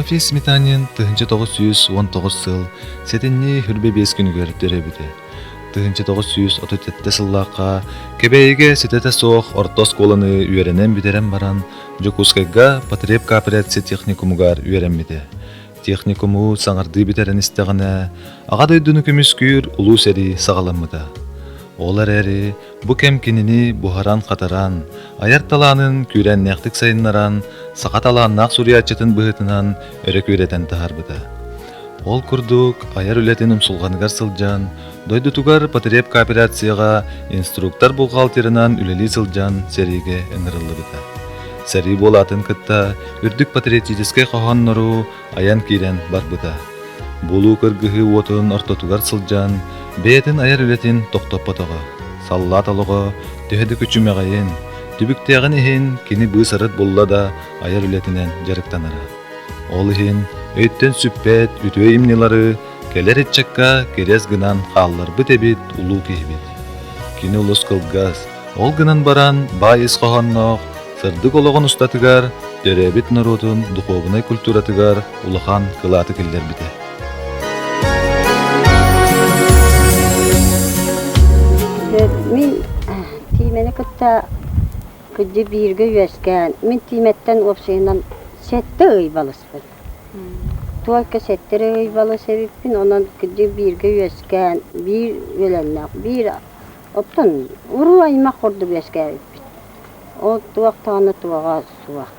Тимофей Сметанин 1919 сыл сэтинньи хүрбэ биэс күнүгэр төрөөбүтэ. 1937 сыллаахха Кэбээйигэ ситэтэ суох орто оскуоланы үөрэнэн бүтэрэн баран Дьокуускайга потребкооперация техникумугар үөрэммитэ. Техникуму саҥардыы бүтэрэн истэҕинэ, Аҕа дойдуну көмүскүүр Улуу сэрии саҕаламмыта. Ол эрээри бу кэм кинини буһаран-хатаран, айар талаанын күүрээннээхтик сайыннаран, саха талааннаах суруйааччытын быһыытынан өрө күөрэтэн таһаарбыта. Ол курдук, айар үлэтин умсулҕаныгар сылдьан, дойдутугар потребкооперацияҕа инструктор-бухгалтерынан үлэлии сылдьан сэриигэ ыҥырыллыбыта. Сэрии буолаатын кытта үрдүк патриотическай хоһооннору айан киирэн барбыта. Булуу кыргыһыы уотун ортотугар сылдьан, бэйэтин айар үлэтин тохтоппотоҕо. Саллаат олоҕо төһө да күчүмэҕэйин, түбүктээҕин иһин кини быыс-арыт булла да айар үлэтинэн дьарыктанара. Ол иһин өйтөн сүппэт үтүө имнилары кэлэр ыччакка кирэс гынан хаалларбыт эбит улуу киһибит. Кини олус кылгас, ол гынан баран баай ис хоһоонноох, сырдык олоҕун устатыгар төрөөбүт норуотун духуобунай культуратыгар улахан кылааты киллэрбитэ. Мин Тиимэни кытта кырдьык бииргэ үөскээн, мин Тиимэттэн уопсайынан сэттэ ый балыспын. Туойка сэттэ эрэ ый балыс эбиппин, онон кырдьык бииргэ үөскээн, биир үөлэннээх, биир оттон уруу аймах курдук үөскээбиппит. Ол туох даҕаны туоҕа суох.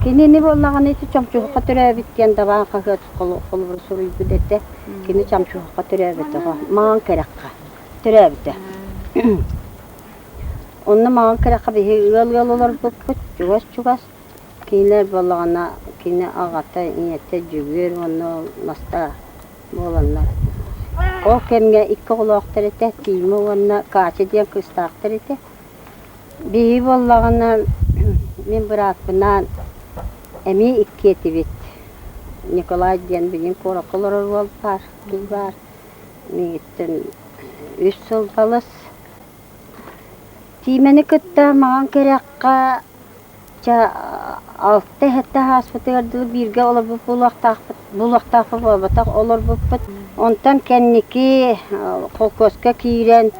Кинини буоллаҕына ити Чомчуһукка төрөөбүт диэн Дабаан хаһыат холобур суруйбут этэ. Кини Чомчуһукка төрөөбөтөҕө, Маҥан Кэрэххэ төрөөбүтэ. Онно Маҥан Кэрэххэ биһиги ыал-ыал олорбуппут, чугас-чугас. Кинилэр буоллаҕына кини аҕата, ийэтэ Дьөгүөр уонна ол Настаа буоланнар. Ол кэмҥэ икки оҕолоохтор этэ, Тима уонна Катя диэн кыыстаахтар этэ. Биһиги буоллаҕына мин бырааппынаан эмиэ икки этибит. Николай диэн билигин куоракка олорор уол баар, киһи баар. Миигиттэн үс сыл балыс. Тиимэни кытта маҥан кэрэххэ чэ алта сэттэ ааспытыгар дылы бииргэ олорбут буолуохтаахпыт, буолуохтаахпыт буолбатах олорбуппут. Онтон кэнники холкуоска киирэн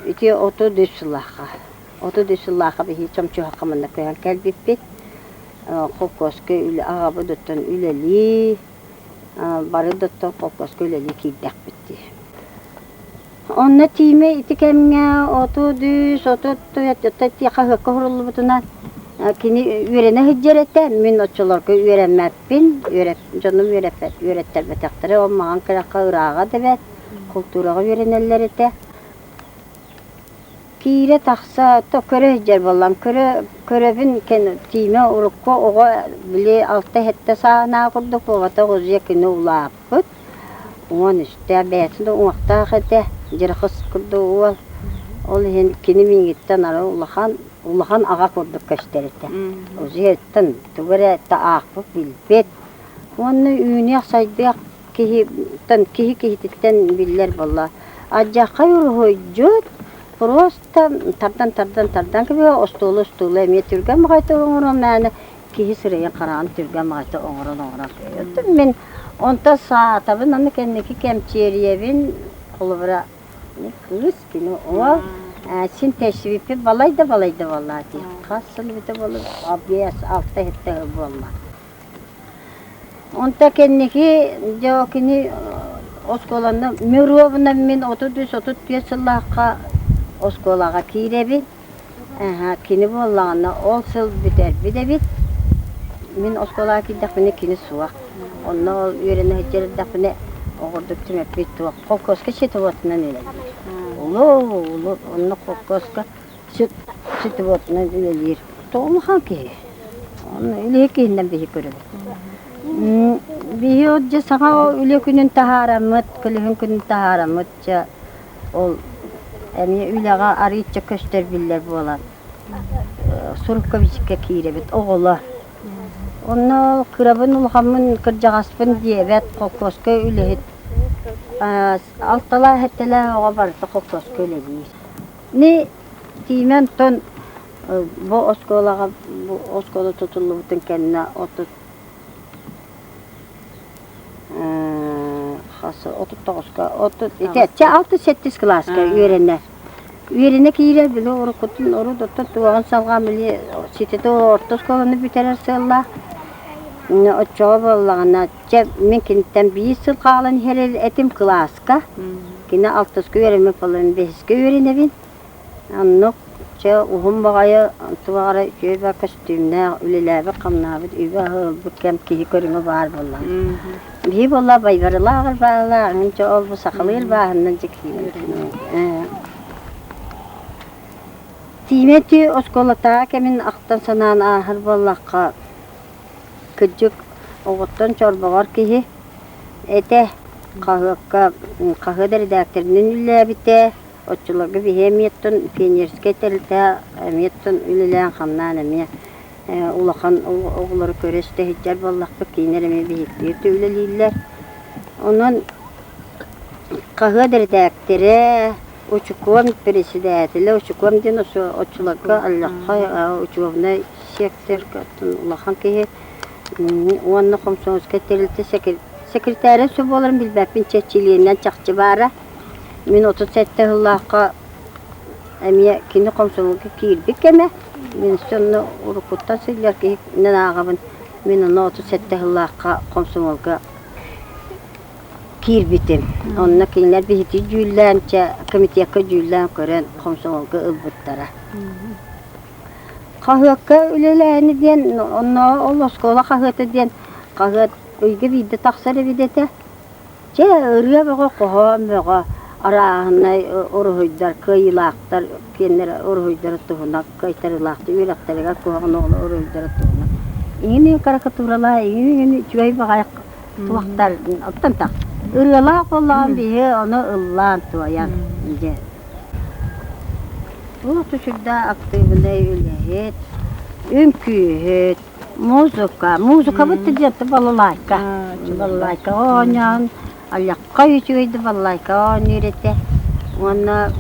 ити 33 сыллаахха 33 сыллаахха биһиги Чомчуһахха манна көһөн кэлбиппит. Холкуоска үлэ аҕабыт оттон үлэлии, бары да оттон холкуоска үлэлии киирдэхпит дии. Онно Тиимэ ити кэмҥэ 33, 34 хаһыакка уһуруллубутунан кини үөрэнэ сылдьар этэ. Мин оччолорго үөрэммэппин, дьонум үөрэттэрбэтэхтэрэ, ол маҥан кыраха ырааҕа да бэрт, култуураҕа үөрэнэллэр этэ. Киирэ-тахса то көрө сылдьар буоллам. Көрөбүн Тиимэ урукку оҕо били алта-сэттэ сааһынааҕы курдук буолбатах, уже кини улааппыт. Уон үстээх бэйэтин да уҥуохтаах этэ, дьырхыс курдук уол. Ол иһин кини миигиттэн ары улахан, улахан аҕа курдук көстөр этэ. Узиэттэн тугу эрэ аахпыт, билбит. Уонна үүнүөх-сайдыах киһиттэн, киһи киһититтэн биллэр буолла. Алдьархай уруһуйдьут просто тардан-тардан-тардан кэбиһэ, остуолу-остуолу эмиэ түргэн баҕайытык оҥорон мээнэ киһи сирэйин-хараҕын түргэн баҕайытык оҥорон-оҥорон кэбиһэр. Мин онто саатабын, аны кэнники кэмчиэрийэбин, холобура, кыыс, кини уол, син тэйсибиппит балай да балай да буолла дии. Хас сыл эбитэ буолла, биэс, алта, сэттэ сыл буолла. Онто кэнники дьэ кини оскуоланы Мировна мин 33-34 сыллаахха оскуолаҕа киирэбин. Кини буоллаҕына ол сыл бүтэрбит эбит. Мин оскуолаҕа киирдэхпинэ кини суох. Онно ол үөрэнэ сылдьар эрдэхпинэ оҕурдук түмэппит туох холкуоска счетоводунан үлэлиир. Улуу улуу онно холкуоска счетоводунан үлэлиир. Улахан киһи. Онно үлэһит киһинэн биһи көрөбүт. Биһи от дьэ саҥа үлэ күнүн таһаараммыт, көлөһүн күнүн таһаараммыт дьэ Ол эмиэ үлэҕэ арыычча көстөр биллэр буолан сурукка-бичиккэ киирэбит оҕолор. Онно ол кырабын улахаммын кырдьаҕаспын диэбэт холкуоска үлэһит алталаах сэттэлээх оҕо барыта холкуоска үлэлиир. Ни Тиимэ онтон бу оскуолаҕа бу оскуола тутуллубутун кэннэ 30. Аҕыс 39-ка 30 ити 6-7 кылааска үөрэнэр. Үөрэнэ киирэр били уруккутун урут оттон туоҕун салҕаан били ситэтэ орто оскуоланы бүтэрэр сыаллаах. Оччоҕо буоллаҕына чэ мин киниттэн биир сыл хаалан иһэр этим кылааска. Кини алтыска үөрэммит буолан бэһискэ үөрэнэбин. Оннук чэ уһун баҕайы туох эрэ үчүгэй баар көстүүмнээх үлэлээбит-хамнаабыт үбү-аһы ылбыт кэм киһи көрүҥэ баар буоллаҕа. Биһи буолла байбарылаах ырбаалаах чэ ол бу сахалыы ырбааһыннан дьэ киирэн Тиимэ ити оскуолатааҕы кэмин ахтан санаан ааһар буоллахха, кырдьык оҕоттон чорбоҕор киһи этэ, хаһыакка хаһыат эрэдээктэринэн үлэлээбитэ, Оччолорго биһи эмиэттэн пионерскай тэрилтэ эмиэттэн үлэлээн-хамнаан эмиэ улахан оҕолору көрө-истэ сылдьар буоллахпыт, кинилэр эмиэ биһиктиир үлэлииллэр. Онон хаһыат эрэдээктэрэ, учукуом председателэ, учукуом диэн оччолорго аллахха учебнай сектор улахан киһи уонна комсомольскай тэрилтэ секретаря сөп буоларын билбэппин, чэ чилиэнинэн чахчы баара. Мин 37 сыллаахха эмиэ кини комсомолга киирбит кэмэ. Мин сонно уруккуттан сылдьар киһинэн ааҕабын. Мин онно 37 сыллаахха комсомолга киирбитим. Онно кинилэр биһити дьүүллээн, чэ, комитекка дьүүллээн көрөн комсомолга ылбыттара. Хаһыакка үлэлээһини диэн, онно ол оскуола хаһыата диэн хаһыат ыйга биирдэ тахсар эбит этэ. Чэ, ырыа бөҕө, хоһоон бөҕө, арааһынай уруһуйдар, кыайыылаахтар киэннэрэ уруһуйдара туһунан, кыайтарыылаахтар үөрэхтэригэр куһаҕан оҕолор уруһуйдара туһунан. Иҥин карикатуралаа, иҥин үчүгэй баҕайы туохтар оттон так ырыалаах буоллаҕын биһи ону ыллаан туойан дьэ. Туох да сүрдээх актыыбынай үлэһит, үҥкүүһүт, Музыка. Музыкабыт да диэн балалайка. Балалайкаҕа оонньоон, аллахха үчүгэй да балалайкаҕа оонньуур этэ. Уонна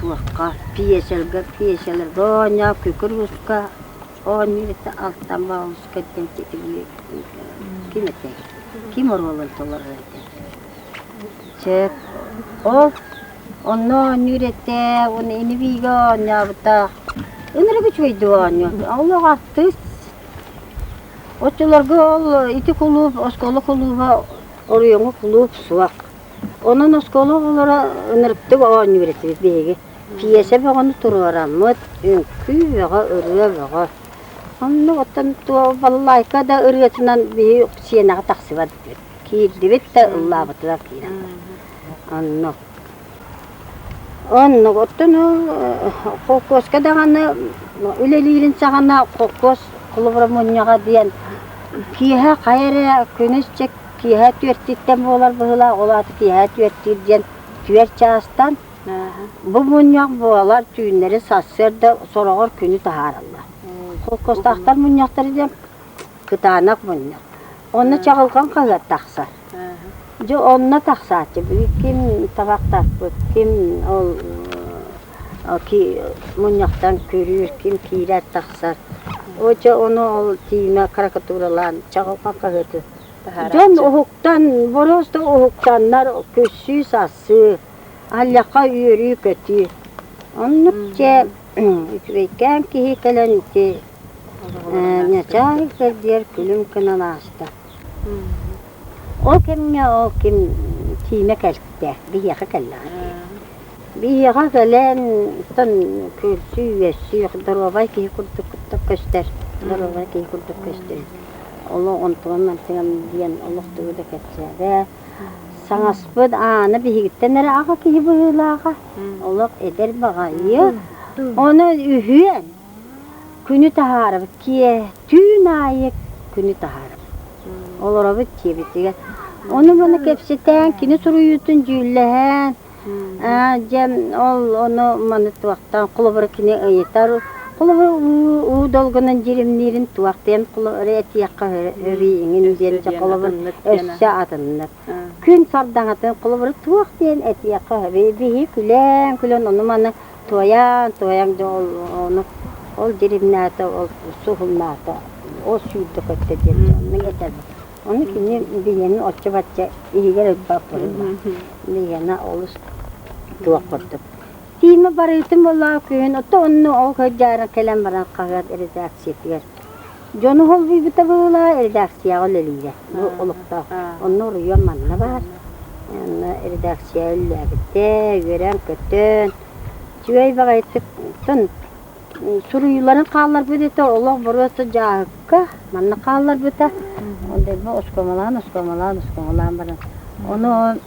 туохха пьесаларга пьесаларга оонньоон, кукурузка оонньуур этэ, Алтан Баҕалыска диэн ким этэй? Ким оруолун толорор этэ? Сөп. Ол Онно оонньуур этэ уонна ини-биигэ оонньообута. Ынырык үчүгэйдик оонньуур. Олох артыыс. Оччолорго ол ити кулууп, оскуола кулууба оройуоҥҥа кулууп суох. Онон оскуола оҕолоро ынырыктык оонньуур этибит биһиги. Пьеса бөҕөнү туруораммыт, үҥкүү бөҕө, ырыа бөҕө. Оннук оттон балалайка да ырыатынан биһи сиэнэҕэ тахсыбат этибит. Киирдибит да ыллаабытыгар киирэн Оннук. Оннук. Оттон ол холкуоска даҕаны үлэлиирин саҕана холкуос холобура мунньаҕа диэн киэһэ хайа эрэ күнүс чэ киэһэ түөртиттэн буолар быһыылаах, ол аата киэһэ түөртүүр диэн түөрт чаастан бу мунньах буолар түүннэри сарсыарда сороҕор күнү таһаараллар. Холкуостаахтар мунньахтара диэн кытаанах мунньах. Онно чаҕылҕан хаһыат тахсар. Дьэ онно тахсааччы ким табахтаппыт, ким ол мунньахтан күрүүр, ким киирэр тахсар. Очо ону ол Тиимэ карикатуралаан чаҕылҕан хаһыаты дьон уһуктан, боруоста уһуктаннар күссүү-сассыы, алльахха үөрүү-көтүү. Оннук дьэ үчүгэйкээн киһи кэлэн ити Ньачаай кэрдиэр күлүм гынан ааста. Ол кэмҥэ ол ким Тиимэ кэлтэ, биһиэхэ кэллэҕэ дии. Биһиэхэ кэлэн, оттон күлсүү-үөссүү, доруобай киһи курдук көстөр, доруобай киһи курдук көстөр. Олох онтугам мантыгам диэн олох тугу да кэпсээбэт. Саҥаспыт Аана биһигиттэн эрэ аҕа киһи быһыылааҕа, олох эдэр баҕайы. Ону үһүөн Күнү таһаарабыт, киэ түүн аайы күнү таһаарабыт. Олоробут дьиэбитигэр. Ону-маны кэпсэтэн, кини суруйуутун дьүүллэһэн, дьэ ол ону маны туохтаан холобура кини ыйытар, холобура уу долгунан дьиримниирин туох диэн этиэххэ өрүү иҥин диэн дьэ холобур өссө атыннык. Күн сардаҥатын холобура туох диэн этиэххэ биһи күлэн-күлэн ону-маны Туойаан, туойан дьэ ол ону ол дьиримнээтэ, ол суһумнаата, ол сүүрдэ көттө диэн дьоннук этэр. Ону кини биһиэни оччо-бачча иһигэр ылбат буолла. Биһиэнэ олус туох курдук. Тиимэ барыытын буоллаҕа күһүн, ото онно ол сылдьаары кэлэн баран хаһыат редакциятыгар дьону холбуйбута быһыылааҕа редакцияҕа үлэлиирэ. Бу олохтоох. Онно уруйуом манна баар. Онно редакция үлэлээбитэ, үөрэн-көтөн, үчүгэй баҕайытык Суруйууларын хаалларбыт этэ, олох боруоста дьааһыкка манна хаалларбыта. Онтон оскуомалаан, оскуомалаан, оскуомалаан баран ону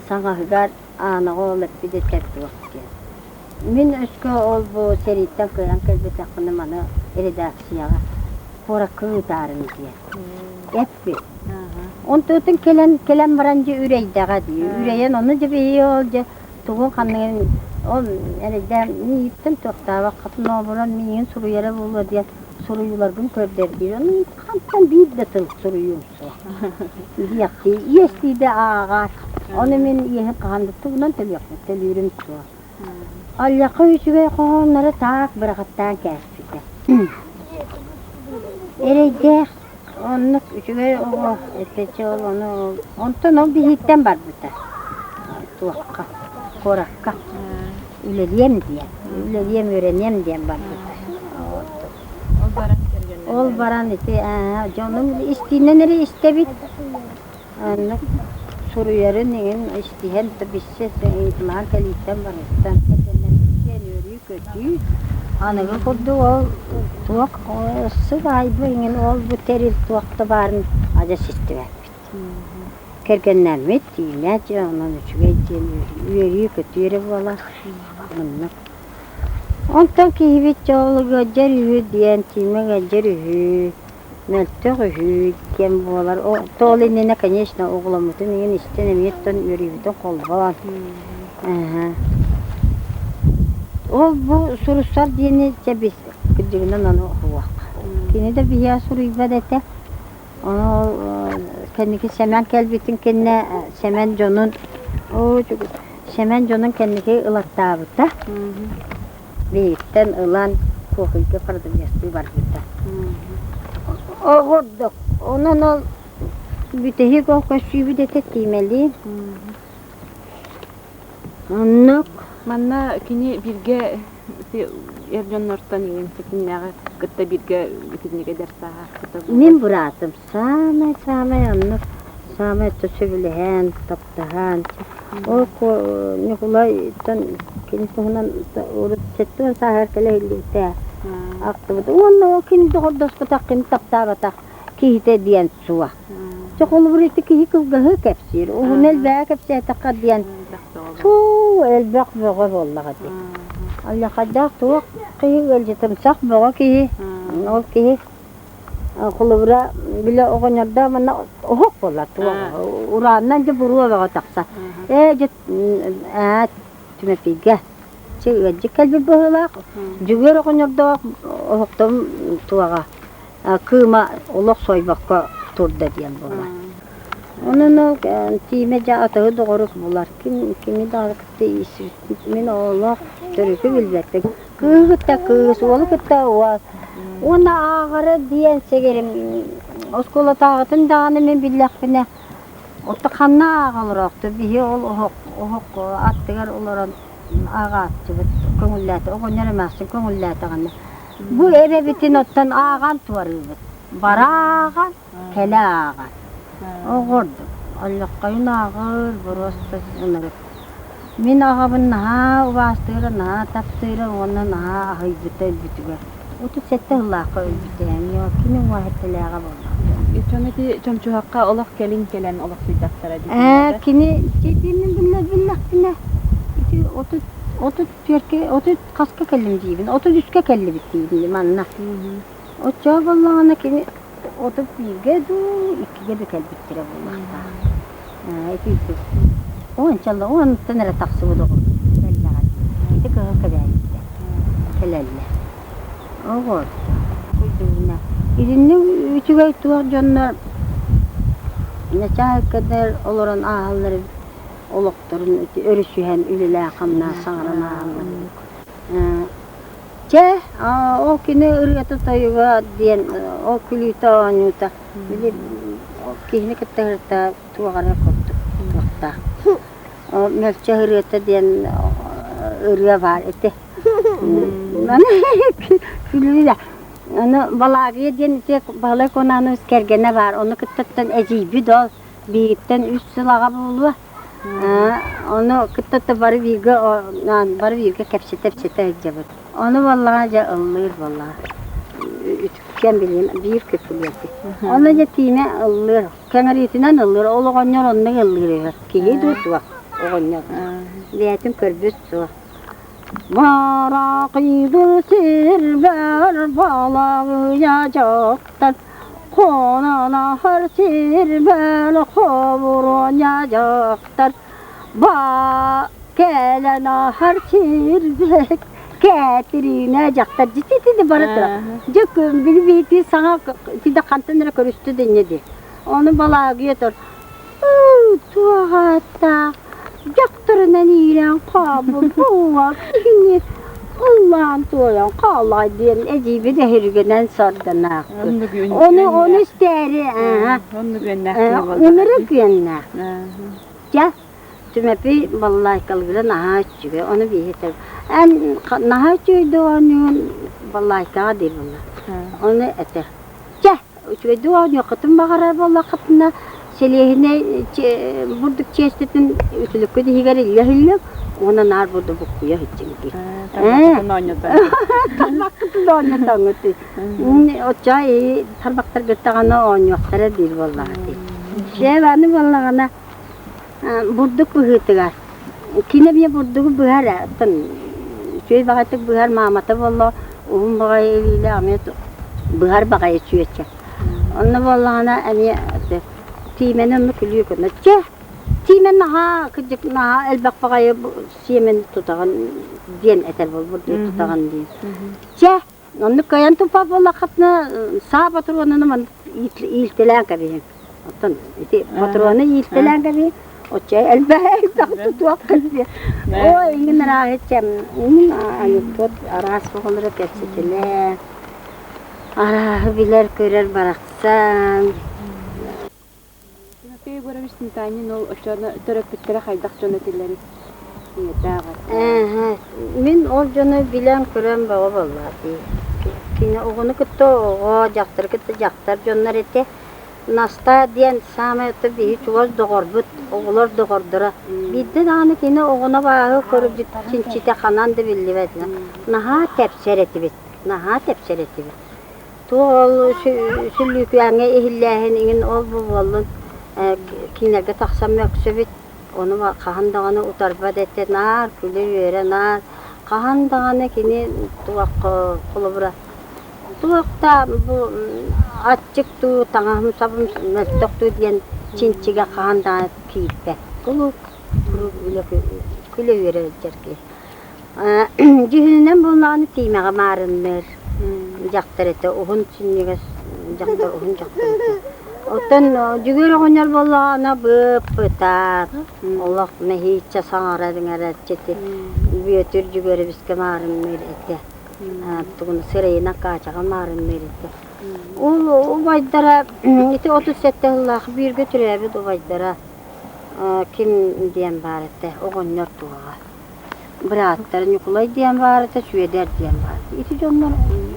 саҥаһыгар Аанаҕа ол эппит этэ туох диэн. Мин өскө ол бу сэрииттэн кыайан кэлбэтэхпинэ маны редакцияҕа куоракка ыытаарыҥ диэн эппит. Онтуутун кэлэн кэлэн баран дьэ үрэйдэҕэ дии. Үрэйэн ону дьэ биһиги ол дьэ Тугу ханныгын ол эрэйдээн миигиттэн туохтаабаккатын ообуран миигин суруйара буолуо диэн суруйууларбын көрдөрдүүр. Ону хантан биир да тыл суруйуум суох. Диэхтии иэстиидэ ааҕаар. Ону мин иэһин хаһан да тугунан төлүөхпүн төлүүрүм суох. Аллахха үчүгэй хоһооннору таах быраҕаттаан кээспитэ. Эрэйдээх Оннук үчүгэй оҕо этэчи ол ону онтон ол биһиттэн барбыта туохха куоракка үлэлиэм диэн үлэлиэм үөрэниэм диэн барбыта Ол баран кэргэннэнэн ол баран ити дьонум истиинэн эрэ истэбит Оннук суруйарын иҥин истиһэн да билсэ ыйыталаһан кэлииттэн барыттан кэргэннэммит үөрүү-көтүү аныгы курдук ол туох сыбаайба иҥин ол-бу тэрил туох да баарын адьас истибэппит. Кэргэннэммит тиимэ дьэ онон үчүгэй диэн үөрүү-көтүү эрэ буолар. Оннук. Онтон киһибит дьэ ол ыалдьар үһү диэн Тиимэ ыалдьар үһү Мөлтөх үһү диэн буолар. Ол иннинэ, конечно, оҕоломмутун иһин истэн эмиэ оттон үөрүүбүтүн холбоон. Ол бу суруссар диэни дьэ бис кырдьыгынан ону уһуох. Кини да биһиэхэ суруйбат этэ. Ону ол кэнники Сэмэн кэлбитин кэннэ Сэмэн дьонун Сэмэн дьонун кэнники ылаттаабыта. Биһиттэн ылан куохуйга продавецтыы барбыта. Оҕордук. Онон ол бүтэһик ол көссүүбүт этэ Тиимэлиин. Оннук. Манна кини бииргэ эр дьоннортон иҥин ситиннээҕи кытта бииргэ итинник эдэр сааһа Мин быраатым саамай-саамай оннук саамай сөбүлэһэн, таптаһан Ол Ньукулайтан кини туһунан урут 70 сааһыгар кэлэ иһиллибитэ ахтыбыт. Уонна ол кини доҕордоспотох, кини таптаабатах киһитэ диэн суох. Чэ, холобур, ити киһи кылгаһы кэпсиир, уһун элбэҕи кэпсээтэххэ диэн суу элбэх бөҕө буоллаҕа дии. Аллахайдаах туох киһи ыалдьытымсах бөҕө киһи, ол киһи Холобура, били оҕонньордоох манна оһох буолар туох урааннан дьэ буруо бөҕө тахсар. Ээ дьэ ээ Түмэппийгэ чэ ыалдьыт кэлбит быһыылаах. Дьөгүөр оҕонньордоох оһохторун туоҕа кыыма олох сойбокко турда диэн буолар. Онон ол Тиимэ дьэ атаһы доҕору булар. Ким кими даҕаны кытта ииссибит мин олох төрүкү билбэппин. Кыыһы кытта кыыс, уолу кытта уол. Уонна ааҕара диэн сэгэрим оскуолатааҕытын даҕаны мин биллэхпинэ, отто ханна ааҕа олороохто биһи ол оһох оһох аттыгар олорон ааҕааччыбыт көҥүллээтэ оҕонньор эмээхсин көҥүллээтэҕинэ бу эбэбитин оттон ааҕан туорыыбыт бара ааҕан кэлэ ааҕан оҕордук оллоххойун ааҕыр боруоста ынырык Мин аҕабын наһаа убаастыыра, наһаа таптыыра уонна наһаа аһыйбыта өлбүтүгэр. 37 сыллаахха өлбүтэ эмиэ кини уҥуох эттэлээҕэ буоллаҕа. Дьон ити Чомчуһахха олох кэлин кэлэн олохсуйдахтара дии Ээ, кини итини биллэхпинэ ити 34-кэ 30 хаска кэллим диибин, 33-кэ кэллибит диибин манна. Оччоҕо буоллаҕына кини 31-гэ дуу, 2-гэ да кэлбиттэрэ буолуохтаах. Ити уончалла уонтан эрэ тахсыбыт оҕо кэллэҕэ ити кыһыл кэбээниттэн кэлэллэр. Оҕо куйдугуна итинник үчүгэй туох дьоннор начаалкадар олорон ааһаллар эбит олохторун ити өрүсүһэн үлэлээх-хамнаас саҥаран ааһаллар эбит. Чэ, ол кини ырыата-тойуга диэн ол күлүүтэ-оонньуута били Киһини кытта ырыта туох эрэ курдук туохтаах. Мөлчө ырыата диэн ырыа баар ити. Күлүү Аны Балагия диэн ити Баһылай Куонаанович кэргэнэ баар. Ону кыттаттан эдьиийбит ол биһигиттэн үс сыл аҕа буолуо. Ону кытта бары бииргэ бары бииргэ кэпсэтэ-кэпсэтэ сылдьабыт. Ону буоллаҕа дьэ ыллыыр буоллаҕа. Үтүктэн билиим биир көпүлүөтү. Ону дьэ Тиимэ ыллыыр. Кэҥэриитинэн ыллыыр. Ол оҕонньор оннук ыллыыр үһү. Киһи дуу туох оҕонньор. Бэйэтин көрбүт суох. Баракыйдыр сирбэр балагыйа дьахтар, Хононоһор сирбэр хобуруонньа дьахтар, Ба кэлэн аһар сирбэр Кээтириинэ дьахтар дьититини бара турар. Дьэ били биитии саҥа итиннэ хантан эрэ көрүстэ да инньэ дии. Ону Балаагыйа тор туох ааттаах дьахтарынан иирэн хаалбыт буолла киһини ыллаан туойан хаалла диэн эдьиийбит эһиргэнэн сордоноохпут. Ону ону истээри ынырык үөннээх. Дьэ Түмэпий балалайкалыыра наһаа үчүгэй, ону бииһитэ эн наһаа үчүгэйдик оонньуугун балалайкаҕа диир буолла. Ону этэр. Чэ, үчүгэйдик оонньуоххутун баҕарар буоллаххытына, сэлиэһинэй бурдук чиэстэтин үтүлүккүт иһигэр иллэ-иһиллиҥ уонна наар бурдук буккуйа сылдьыҥ диир. Тарбаххытын оонньотон. Тарбаххытын оонньотоҥҥут. Оччо тарбахтаргыт даҕаны оонньуохтара диир буоллаҕа дии. Чэ, аны буоллаҕына Бурдук быһыытыгар. Кини эмиэ бурдугу быһар оттон үчүгэй баҕайытык быһар маамата буолла уһун баҕайы илиилээх эмиэ быһар баҕайы чүөчэ. Онно буоллаҕына эмиэ Тиимэни онно күлүү гына чэ Тиимэн наһаа кырдьык наһаа элбэх баҕайы сиэмэни тутаҕын диэн этэр буол бурдугу тутаҕын диэн. Чэ оннук кыайан туппат буоллаххытына саа ботуруонун маннык иилтэлээн кэбиһиҥ. Оттон ити ботуруону иилтэлээн кэбиһиҥ, оччо элбэх элбэх тутуоххут диэн. Ой, иҥин арааһычча иҥин анекдот араас оҕолоро кэпсэтилэр. Арааһы билэр-көрөр барахсан. Тимофей Егорович Сметанин ол оччоҕуна төрөппүттэрэ хайдах дьон этилэрий? Ийэтэ, аҕата. Мин ол дьону билэн-көрөн бөҕө буоллаҕа дии. Кини оҕону кытта оҕо, дьахтары кытта дьахтар дьоннор этэ. Настаа диэн саамай ото биһи чугас доҕорбут, оҕолор доҕордоро. Биирдэ даҕаны кини оҕону абааһы көрбүт чинчитэ ханан да биллибэт. Наһаа тэпсэр этибит, наһаа тэпсэр этибит. Туох ол сүллүүкүөҥҥэ иһиллээһин иҥин ол-бу буоллун, киинэгэ тахсан мөксөбүт, ону хаһан даҕаны утарбат этэ, наар күлэ-үөрэ наар хаһан даҕаны кини туох холобура туох да бу аччык дуу, таҥаһым-сабым мөлтөх дуу диэн чинчигэ хаһан даҕаны киирбэт. Кулууп күлэ-үөрэ сылдьар киһи. Дьүһүнүнэн буоллаҕына Тиимэҕэ маарынныыр дьахтар этэ, уһун синньигэс дьахтар, уһун дьахтар этэ. Оттон Дьүгүөр оҕонньор буоллаҕына бып-бытаан, олох нэһииччэ саҥарар-иҥэрэр ити Бүөтүр Дьүгүөрэбискэ маарынныыр этэ. Тугун сырайынан Каачаҕа маарынныыр этэ. Ол убайдара ити 37 сыллаах бииргэ төрөөбүт убайдара ким диэн баар этэ, оҕонньор туоҕа. Бырааттар Ньукулай диэн баар этэ, Сүөдэр диэн баар этэ. Ити дьоннор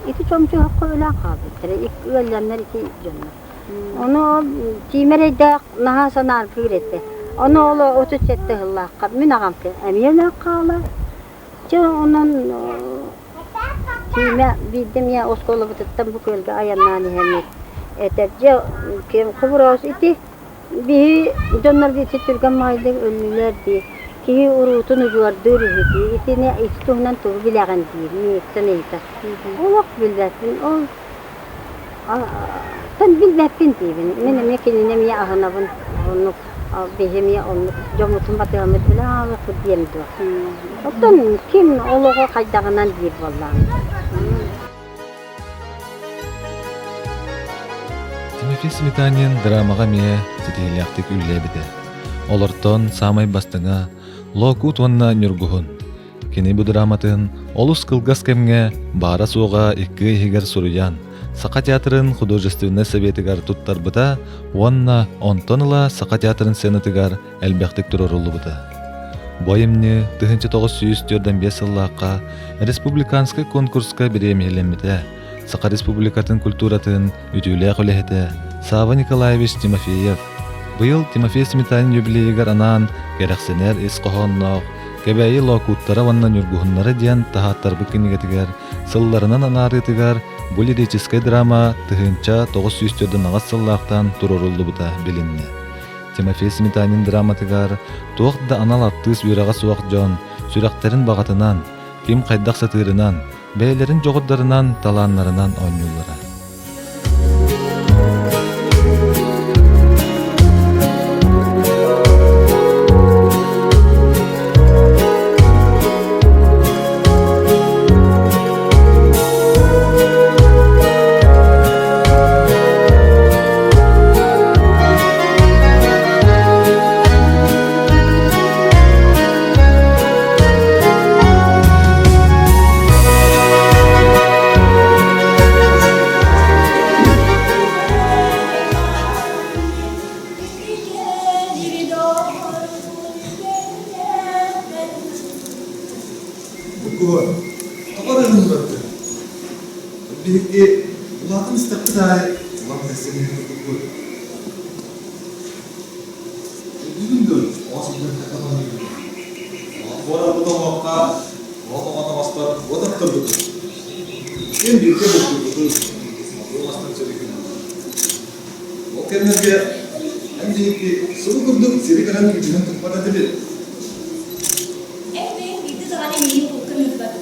ити чомчуһукка өлөн хаалбыттара, ыалланнар ити дьоннор. Ону Тиимэр эйдээх наһаа санааргыыр этэ. Ону ол 37 сыллаахха мин аҕам эмиэ өлөн хаалар. Чэ онон Тиимэ биирдэ эмиэ оскуолабытыттан бу күөлгэ айаннаан иһэммит этэр дьэ ким хобороос ити Биһи дьоннор ити түргэн маайдык өллүлэр дии. Киһи уруутун удьуордуур үһү дии. Итини ити туһунан тугу билэҕин диир миигиттэн ыйытар. Олох билбэппин. Ол тан билбэппин диибин. Мин эмиэ кинини эмиэ аһынабын. Оннук биһи эмиэ оннук дьоммутун батыһаммыт билэ хаалыахпыт диэм дуо. Оттон ким олоҕо хайдаҕынан диир буоллаҕым. Тимофей Сметанин драмаҕа эмиэ ситиһиилээхтик үлэлээбитэ. Олортон саамай бастыҥа Лоокуут уонна Ньургуһун. Кини бу драматын олус кылгас кэмҥэ баара-суоҕа икки иһигэр суруйан, Саха театрын художественнай советыгар туттарбыта уонна онтон ыла Саха театрын сценатыгар элбэхтик туруоруллубута. Бу айымньы 1945 сыллаахха республиканскай конкурска бириэмийэлэммитэ. Саха Республикатын культуратын үтүөлээх үлэһитэ Сава Николаевич Тимофеев быйыл Тимофей Сметанин юбилейыгар анаан кэрэхсэнэр ис хоһоонноох Кэбээйи лоокууттара уонна ньургуһуннара диэн таһааттарбыт кинигэтигэр сылларынан анаарыытыгар бу лирическэй драма 1948 сыллаахтан туруоруллубута билиннэ. Тимофей Сметанин драматыгар туох да анал артыыс үөрэҕэ суох дьон сүрэхтэрин баҕатынан, ким хайдах сатыырынан, бэйэлэрин дьоҕурдарынан, талааннарынан оонньууллара. Букуһу тоҕо эрэ ылыннарда. Биһиги улаатан истэхпит аайы улам тэссэниһэ турбуппут. Өйдүүгүн дуо, оҕо сылдьан хайдах оонньуурбутун? Олохпор оҥоһукка оҕо оҕону оҥостор уот оттурбутун. Иккиэн бииргэ бултуурбутун, отуу оҥостон сөрүүкүннүбүт. Ол кэмнэргэ эн биһикки субу курдук сири көрөн күүтүнэн туппат этибит. Эн бэйэҥ биирдэ даҕаны миигин булка ыҥырбат.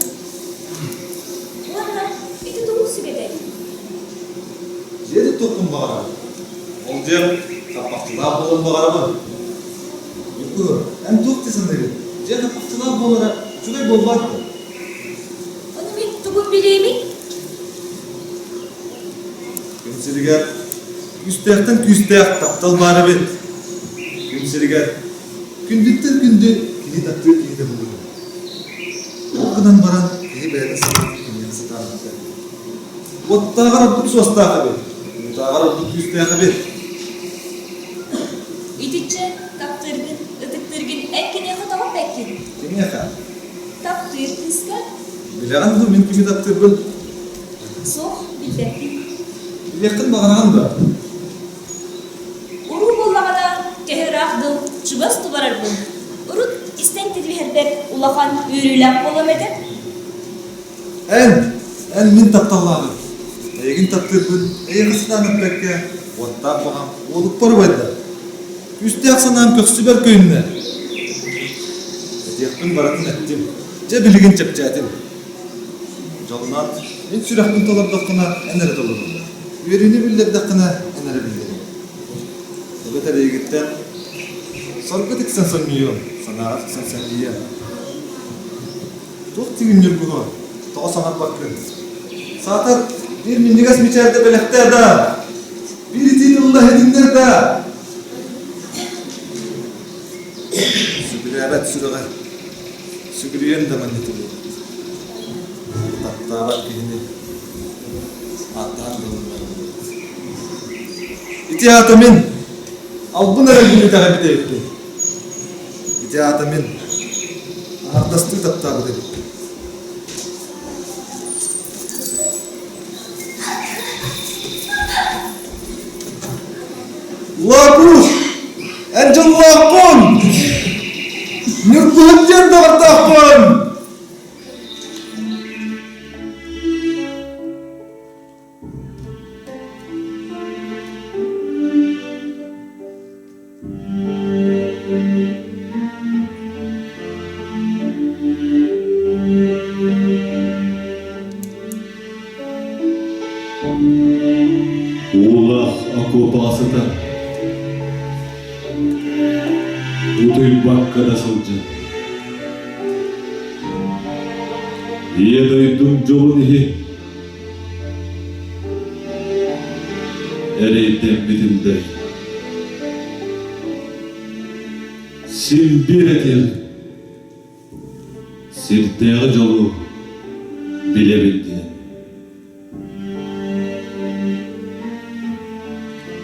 Уонна ити тугун сүгэтэй? Дьиэ туттуохпун баҕарабын. Ол дьиэм хаппахчылаах буолуон баҕарабын. Ньуккуу, эн туох дии саныыгын? Дьиэ хаппахчылаах буолара үчүгэй буолбат дуо? Ону мин тугун билиэмий? Күн сиригэр күүстээхтэн күүстээх таптал баар эбит. Күн сиригэр күндүттэн күндү киһи таптыыр киһитэ буолуо. Ол гынан баран киһи бэйэтэ санаан киниэхэ сатаабыта. Уоттааҕар ордук суостаах эбит, уутааҕар ордук күүстээх эбит. Итиччэ таптыыргын, ытыктыыргын эн киниэхэ тоҕо эппэккин? Кимиэхэ? Таптыыр кыыска. Билэҕин дуу мин кими таптыырбын? Суох, билбэппин. Билиэххин баҕараҕын дуо? Уруу буоллаҕына, төһө ыраах дыл чугас тубарарбын урут истэн титиһэрбэр улахан үөрүүлээх буолуом этэ. Эн, эн мин тапталлааҕым. Эйигин таптыырбын эйиэхэ сатаан эппэккэ, уоттаах баҕам уолукпар убайда. Күүстээх санаам көхсүбэр көйүннэ. Этиэхпин барытын эттим. Дьэ билигин чэпчээтим. Дьолунан, мин сүрэхпин толордоххуна эн эрэ толоруом. Үөрүүнү биллэрдэххинэ эн эрэ биллэриэҥ. Эбэтэр эйигиттэн сорго тиксэн сонньуйуом, санааҕа тиксэн сэллийиэм. Туох тигин ньургуһу, тоҕо саҥарбаккын? Саатар биир минньигэс мичээрдэ бэлэхтээ да, биир итии тылла иһитиннэр да. Сүгүрээбэт сүрэҕэ сүгүрүйэн да манньытыллыбат. Таптаабат киһини ааттаан да ылыннарыллыбат. Ити аата мин албын эрэ бүлүүтэҕэ бүтэйбиппин. Ити аата мин аҥардастыы таптаабыт эбиппин. Лоокуус! Эн дьоллооххун! Ньургуһун диэн доҕордооххун! Уулаах окуопаҕа сытар, утуйбакка да сылдьар. Ийэ дойдум дьолун иһин эрэйдэммитим да син биир этиэм Сирдээҕи дьолу билэбин диэн.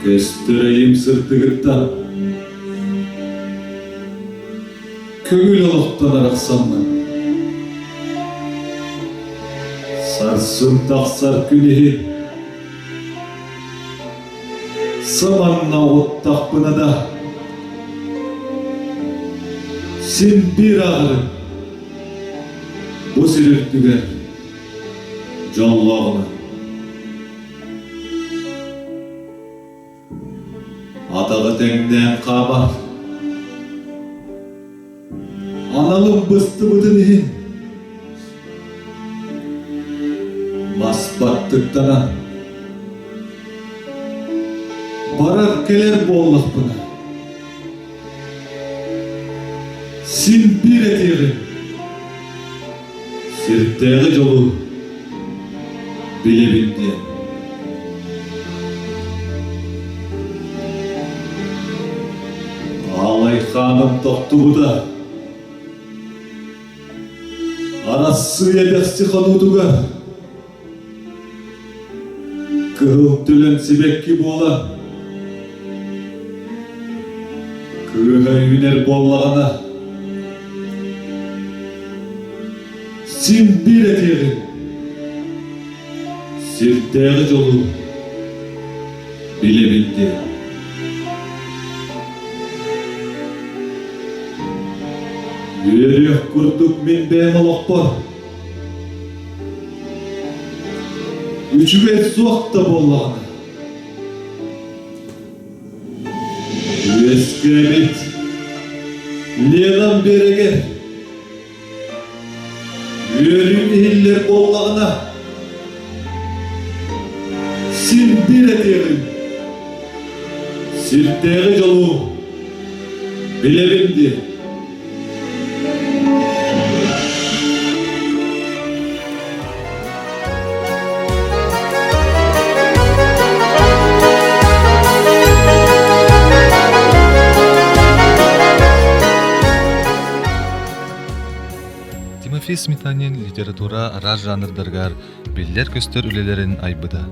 Көстөр эйим сырдыгыттан Көҥүл олохтон арахсаммын Сарсын тахсар күн иһин Саманна оҕуттахпына да Син биир ааҕарым Бу сир үрдүгэр дьоллооҕунан Атаҕы тэҥнээн хаамар Аналым быстыбытын иһин Мас баттыктанан Барар-кэлэр буоллахпына Син биир этиэҕим Сирдээҕи дьолу билэбин диэн. Аалай хааным тохтубута. Арассыыйа дэхси хонуутугар кыһыл төлөн сибэкки буола кыыһа үүнэр буоллаҕына син биир этиэҕим сирдээҕи дьолу билэбин диэн. Үөрүөх курдук мин бэйэм олохпор Үчүгэй суох да буоллаҕына Үөскээбит Ленам биэрэгэр Үөрүүм иһиллэр буоллаҕына Син биир этиэҕим Сирдээҕи дьолу билэбин диэн. Тимофей Сметанин литература араас жанрдарыгар биллэр-көстөр үлэлэрин айбыта.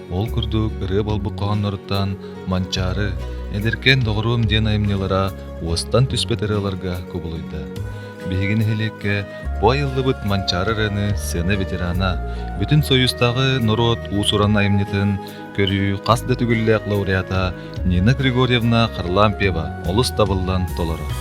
Ол курдук ырыа буолбут хоһоонноруттан «Манчаары», «Эдэркээн доҕоруом» диэн айымньылара уостан түспэт ырыаларга кубулуйда. Биһиги нэһилиэккэ бу айыллыбыт Манчаары ырыаны сцена ветерана, бүтүн Союзтааҕы норуот уус-уран айымньытын көрүү хас да төгүллээх лауреата Нина Григорьевна Харлампьева олус табыллан толорор.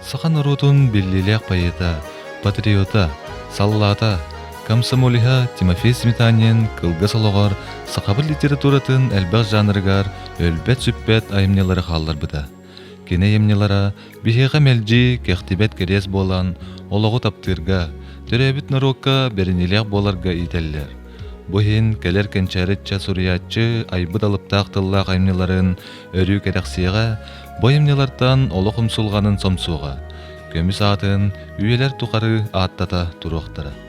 Саха норуотун биллиилээх поэта, патриота, саллаата, комсомолиһа Тимофей Сметанин кылгас олоҕор сахабыт литературатын элбэх жанрыгар өлбөт-сүппэт айымньылары хаалларбыта. Кини айымньылара биһиэхэ мэлдьи кэхтибэт кэриэс буолан, олоҕу таптыырга, төрөөбүт норуокка бэриниилээх буоларга иитэллэр. Бу иһин кэлэр кэнчээри ыччат суруйааччы айбыт алыптаах тыллаах айымньыларын өрүү кэрэхсиэҕэ, бу айымньылартан олох умсулҕанын сомсуоҕа, көмүс аатын үйэлэр тухары ааттата туруохтара.